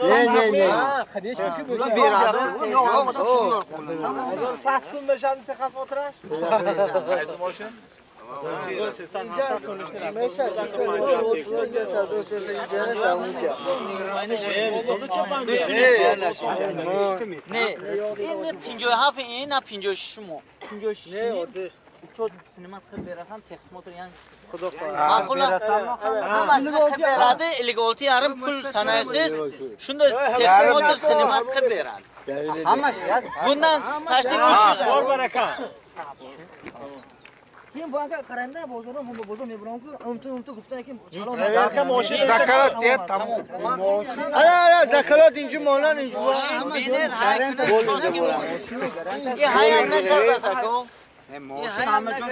Не, не, не. نه این 57 این نه 56 مو 56 چون سینما خیلی برسان تقسیمات yani hammasini qilib beradi 56 yarim pul sanaysiz shunda texsimotor sinimat qilib beradi Hammasi bundan почти 300 Bor baraka. Keyin banka qaranda bozordan bozor mebram ku umtu guftan ki Zakalat diye tamam. Ala ala zakalat inci molan inci. Binin ये हाय ना कर सको ماشین همه جا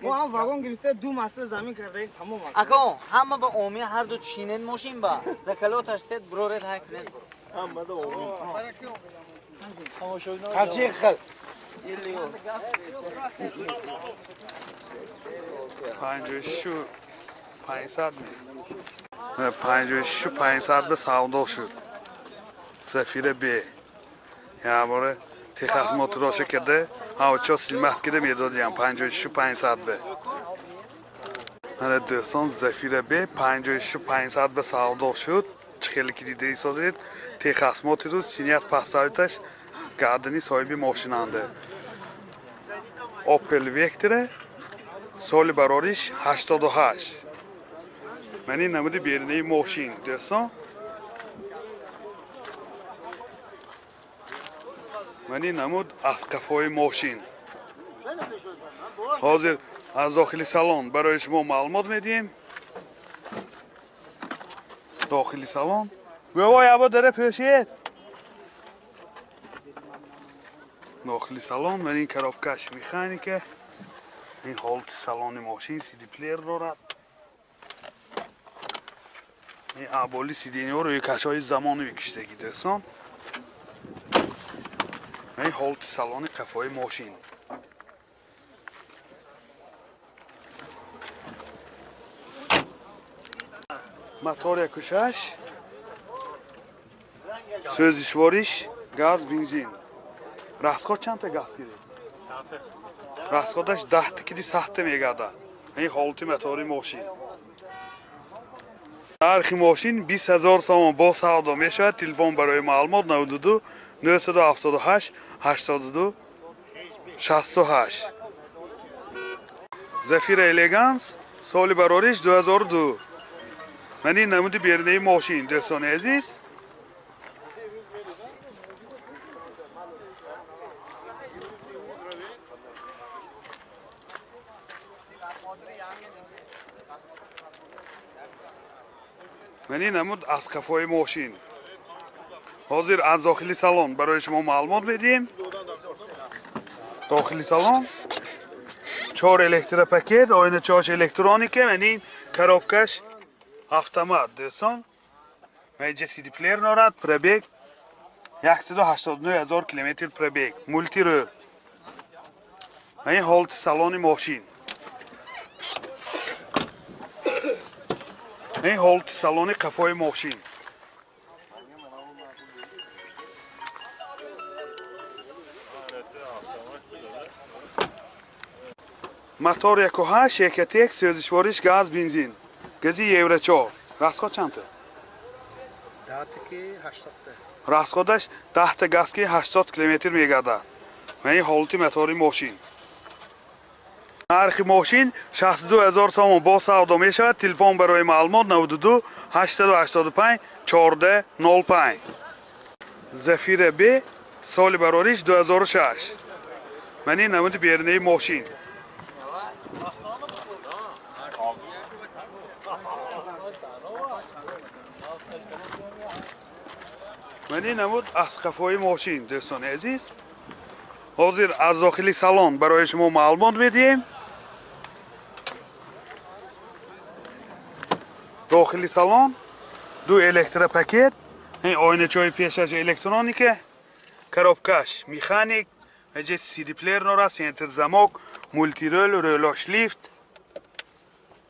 ما هم واگن گرفته دو مسئله زمین کرده این تمام اکو همه با اومی هر دو چینن ماشین با زکلات هشتد برورد های کنند همه دا اومی همچین خل 56 500 می 56 500 به савдо шуд. Зафира Б яборе техосмотроша кирде ҳавчо силмат кида медодиям 56 500 бе. Мана дӯстон, Зафира Б 56 500 ба савдо шуд. Чӣ хеле ки дида истодед, техосмотру синят пасавиташ гардани соҳиби мошинанде. Опел Вектра, соли барориш 88. Ман ин намуди беринаи мошин, дӯстон. Ман ин намуд аз қафои мошин. Ҳозир аз дохили салон барои шумо маълумот медиҳем. Дохили салон бевой або дара пӯшед. Дохили салон ман ин коробкаш механика, ин ҳолати салони мошин, сиди-плеер дорад. Ин аболи сидениҳо рӯйкашҳои замонавӣ киштагӣ, дӯстон. Ин ҳолати салони қафои мошин. Мотор 1,6, сӯзишвориш газ, бензин. Расход чандта газ гиред? Расходаш 10-та киди сахта мегардад. Ин ҳолати мотори мошин. Нархи мошин 20 000 сомон, бо савдо мешавад. Телефон барои маълумот 92 978 82 68. Зафира Элеганс, соли барориш 2002. Ман ин намуди беринаи мошин, дӯстони азиз. Ман ин намуд аз қафои мошин. Ҳозир аз дохили салон барои шумо маълумот медиҳем. Дохили салон чор электропакет, оиначаош электроника, ман ин коробкаш автомат, дӯстон. Ман инҷа сиди-плеер дорад, пробег 189 000 километр пробег, мультирӯл. Ман ин ҳолати салони мошин. Ин ҳолати салони қафои мошин. Мотор 1,8 Экотек, сӯзишвориш газ, бензин. Гази Евро 4. Расход чандта? Даҳта 80-та. Расходаш 10-та газ ки 80 километр мегардад. Ман ин ҳолати мотори мошин. Нархи мошин 62 000 сомон, бо савдо мешавад. Телефон барои маълумот 92 885 14 05. Зафира Б, соли барориш 2006. Ман ин намуди беринаи мошин. Ман ин намуд аз қафои мошин, дӯстони азиз. Ҳозир аз дохили салон барои шумо маълумот медиҳем. Дохили салон ду электропакет, ин оиначаҳои пешаш электроника, коробкаш механик, инҷа сиди-плеер дорад, центр замок, мультирӯл, рӯлош лифт.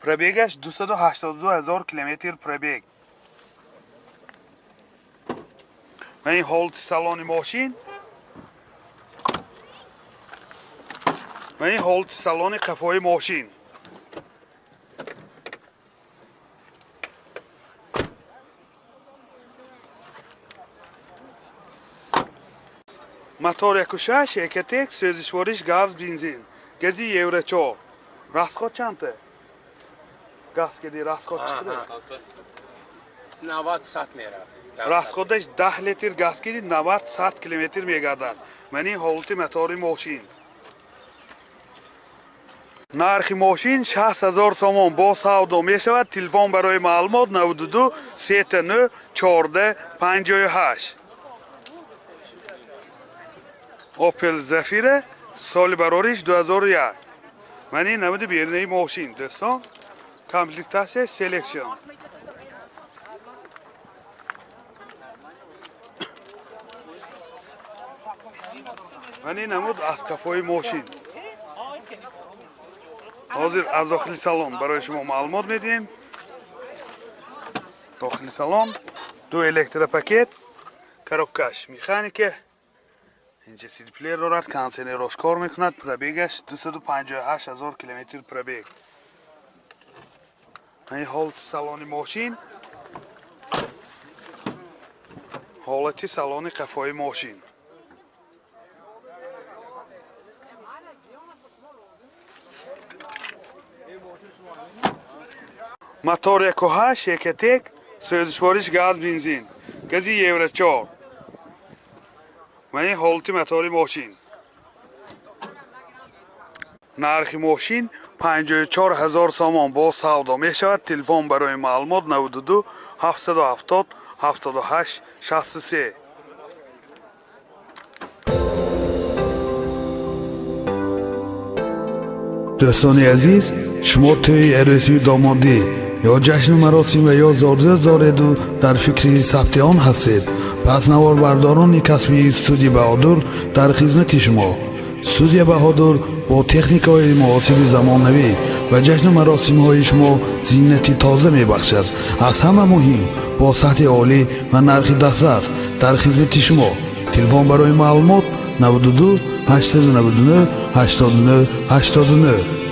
Пробегаш 282 000 километр пробег. Ва ин ҳолати салони мошин. Ва ин ҳолати салони қафои мошин. Мотор 1.6 Ecotec, сӯзишвориш газ, бензин. Гази Евро 4. Расход чандта? Газ кеди расход чиқида? 90 сат меравад. Расходаш 10 литр газ кеди 90 сат километр мегардад. Ман ин ҳолати мотори мошин. Нархи мошин 60 000 сомон бо савдо мешавад. Телефон барои маълумот 92 39 14 58. Opel Zafira соли барориш 2001. Ман ин намуди берунаи мошин, дӯстон. Комплектация Selection. Ман ин намуд аз қафои мошин. Ҳозир аз дохили салон барои шумо маълумот медиҳем. Дохили салон ду электропакет, коробкаш механика. Инҷа CD-плеер дорад, кондиционераш кор мекунад, пробегаш 258 000 километр пробег. Ин ҳолати салони мошин, ҳолати салони қафои мошин. Мотор 1.8 Ecotec, сӯзишвориш газ, бензин. Гази Евро 4. Ва ин ҳолати мотори мошин. Нархи мошин 54 000 сомон бо савдо мешавад. Телефон барои маълумот 92 770 78 63. Дӯстони азиз, шумо тӯи арӯсию домодӣ ё ҷашну маросим ва ё зодрӯз дореду дар фикри сабти он ҳастед, пас наворбардорони касбии студия Баҳодур дар хизмати шумо. Студия Баҳодур бо техникаҳои муосири замонавӣ ва ҷашну маросимҳои шумо зинати тоза мебахшад. Аз ҳама муҳим, бо сатҳи олӣ ва нархи дастрас дар хизмати шумо. Телефон барои маълумот 92 899 89 89.